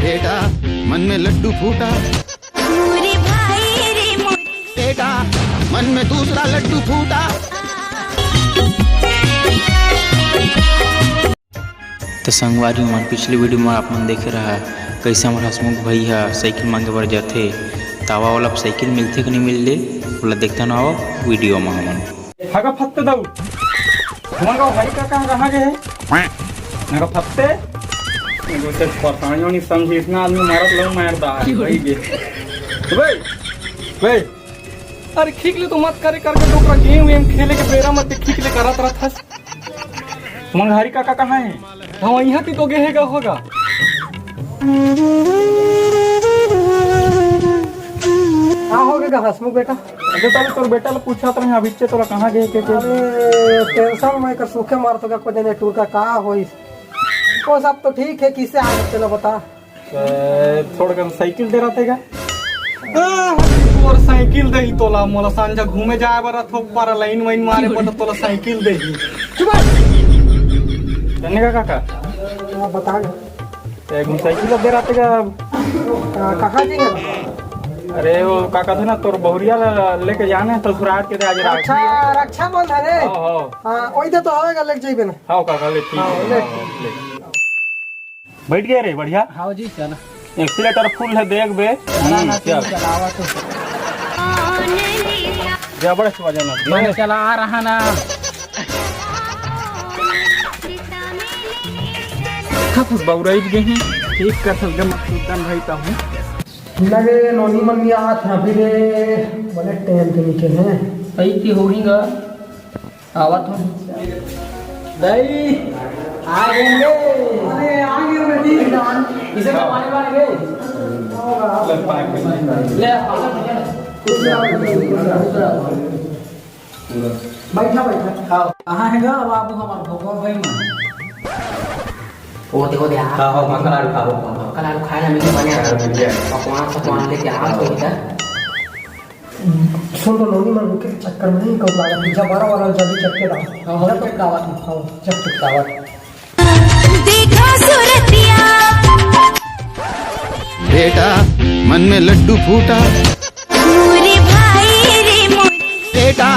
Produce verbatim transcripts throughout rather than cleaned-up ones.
बेटा, मन में लड्डू फूटा। मोरे भाई रे मोरे। बेटा, मन में दूसरा लड्डू फूटा। त संगवारी मन, पिछले वीडियो म आप मन देखे रहा, कइसे हमर हसमुख भाई ह साइकिल मांगे बर जाथे, त आवा ओला साइकिल मिलथे कि नइ मिलले, ओला देखथन, आवा वीडियो म हमन। हगा फत्ते दऊ। हमार गाँव हरी काका कहाँ गए हैं? नगा फत्ते। एगो ते परेशानियों नहीं समझी, इतना आदमी मारत लऊ मार दा है, वही गे। बे, बे। अरे खींच ले तो मत करे करके डोकरा गेम वेम खेले के बेरा मत खींच ले करत रहत हस। तुम्हार हरी काका कहाँ है? हाँ, यहाँ ती तो गे हे गा होगा। का हो गे गा हसमुख बेटा? अरे तब तोर बेटा ला पूछत रहे, अभिच्चे तोला कहाँ गे के, के? अरे टेंशन में कर सूखे मार तो का, कोई ने टूर का, का होइस? वो सब तो ठीक है, किसे आ सकते ना बता? ए, थोड़ा कन साइकिल दे रहा था क्या? ए, तोर साइकिल दे ही तोला, मोला सांझा घूमे जाए बर थोक पारा लाइन वाइन मारे पर तोला साइकिल दे ही। चुप रह। धन्य का काका? हाँ, बता ना। एक साइकिल दे रहा था क्या? हाँ, कहाँ जी है? अरे वो का कहथे ना, तोर बहुरिया ला लेके जाने ससुराल के आज राखी अच्छा, है। रक्षाबंधन है। हाँ, हाँ। हाँ, वही दे तो होएगा, लेके जाइबे ना। हाँ काका, ले ठीक हाँ, है। ले। हाँ, ले। बैठ गया रे, बढ़िया। हाँ जी, चला। एक्सीलेटर फुल है, देख बे। चला ना, हम्म, चल। चलावा तो। जबरदस्त वजन है। मैंने चला रहा ना। का कुछ बउराई गए हैं, ठीक कर सकते मकसूदन भाई ता हूँ। लगे नोनी मम्मी आत हैं अभी रे, बोले टाइम के नीचे हैं। सही की होही गा, आवत हूँ। दई, आ गए रे। अरे, आ गए रे, ठीक है। इसे तो पानी वानी गए। ले, आ, कुछ ना, कुछ ना, कुछ ना। बैठा, बैठा। हाँ। कहाँ है गा बाबू हमार भगवा भाई मन? वो दे, वो दे, आ। हाँ, हाँ, हाँ, कलाड़ू खाओ। कलाड़ू खाए ना मिले, बने। कलाड़ू मिल जाए। पकवान, पकवान लेके आ, हाँ। तो इधर। सुन तो नोनी मन रुके के चक्कर में नहीं कहूँ लागत, जब बारह वाला जल्दी चक्के दाओ। हाँ, हाँ, जब चक्के आवत हूँ। हाँ, जब चक्के आवत। देखो सूरतिया। बेटा, मन में लड्डू फूटा। मोरे भाई रे मोरे। बेटा,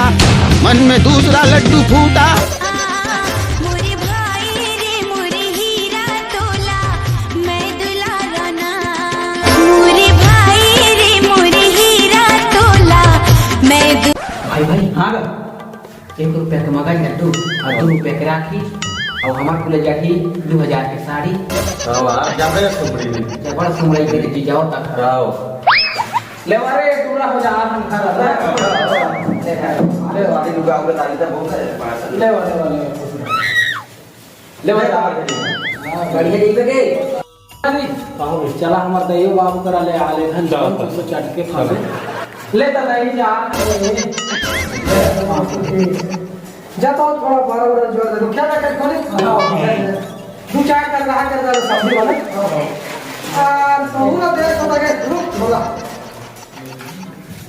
मन में दूसरा लड्डू फूटा। मोरे भाई रे मोरे हीरा तोला, मैं दुलारा ना। मोरे भाई रे मोरे हीरा तोला, मैं दु- भाई, भाई, हाँ गा। एक रुपया के मगज लड्डू और दू रुपया के राखी और हमार खुले जाही दू हजार के साड़ी। हाँ, वाह, जबड़ा सुमड़ी में। जबड़ा सुमड़ी के जी जाओ तक। आओ। ले वारे, टुकड़ा हो जा, हम खा रहा। ले, ले, ले, वारे, लुगा, उगा, ताली तो बहुत है, पाँच सौ। ले, वारे, वारे, ले, वारे। हाँ, बढ़िया जइबे के। अरे, बाबू, चला, हमार दइयो बाबू करा ले, आ ले, धन चल, धन, चल। कुछ चटके चल। फांसे। ले, तो नहीं जा। जा तो थोड़ा बड़ा बड़ा जोर दे दो। क्या क्या खोले? हाँ, दो चार कर रहा, कर रहा, सब्जी वाला। हाँ, तो पूरा देख तो लगे, रुक, थोड़ा।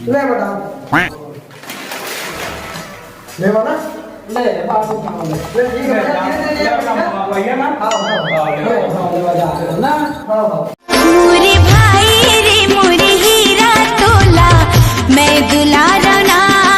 ले बेटा। ले बेटा। ले, बाबू, खाओ, ले। ले, ठीक है, ले, भैया, धीरे, धीरे, ले, भैया। भैया ना? हाँ, हाँ। हाँ, ले, ले, ले, जा। ना? हाँ, हाँ। मोरे भाई रे मोरे हीरा तोला, मैं दुलारा